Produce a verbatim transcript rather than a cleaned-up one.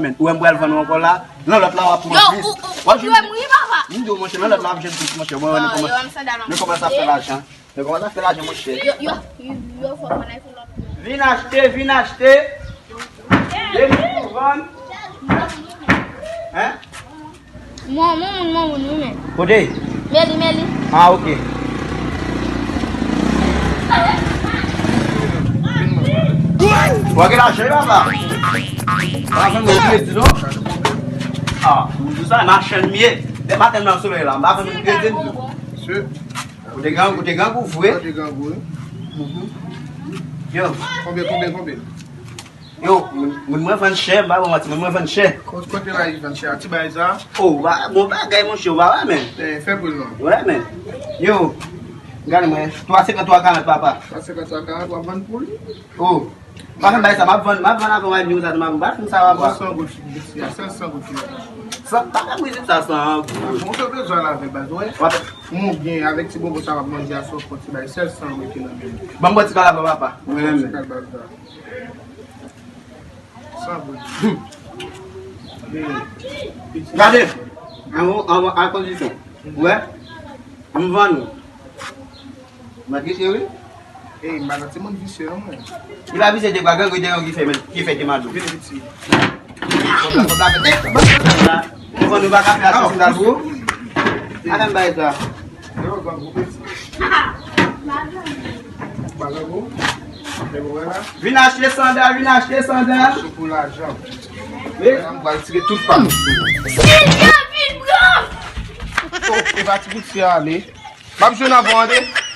men. Ou wè m pral vann ou ankò la. Nan lòt la, w ap pran plis. W ap jwenn plis. M di w, monchè, nan lòt la, w ap jwenn plis, monchè. Mwen, mwen kòmanse, mwen kòmanse ap fè lajan. Mwen kòmanse ap fè lajan, monchè. Vin achte, vin achte. Depi pou vann. Hein? Mwen, mwen, mwen, mwen, mwen, mwen. Kote? Meli, Meli. Ah, ok. Ou gen lajan, papa. Papa, mwen kredi, non? Ah, m di sa, machann m ye. Depi maten nan solèy la, m pa konn kredi, m di. Ou te grangou, ou te grangou vre. Ou te grangou, wi. Yo. Konbyen, konbyen, konbyen? Yo, moun, moun mwen vann chè, m pa ba w manti, moun mwen vann chè. Kot, kote la li vann chè a? Ti bagay sa? Oh, ba, bon bagay, monchè, ou pa wè, men. Eh, fè pou l non. Wè, men. Yo, gade mwen, twa senkant, twa karant, papa. Twa senkant, twa karant, w ap vann pou li? Oh, pa fè m bay sa, m ap vann, m ap vann avè w, ay, nou sa, m ap vann, m ap vann sa, papa. San goud, sèl san goud ki la. San, pa fè m rizib sa, san goud. Bon, se bezwen la avè baz, wè. Wè. Moun gen, avèk ti bonbon sa w ap manje a, sou fon ti bay, sèl san goud ki nan men. Ban m bò ti kalaba, papa. Mwen menm. Ti kalaba sa. San goud. Gade, an, an, an kondisyon. Wè, m vann ou. Mwen ki cheri? Ey, m pa nan timoun visye non mwen. Li pa visye de bwa, gangren de yon ki fè, ki fè te madou. Vini piti. Kòb la, kòb la, fè, ey, kòb la. M vann ou pa ka fè asanm dal pou ou. Atann bay sa. Yo, grangou piti. Grangou. Vin achte sandal, vin achte sandal. Sou pou lajan. Wi. M pral tire tout pa m. Silvia, vin pran! Oh, e pa ti bout se ale. M ap jwenn avè w tande.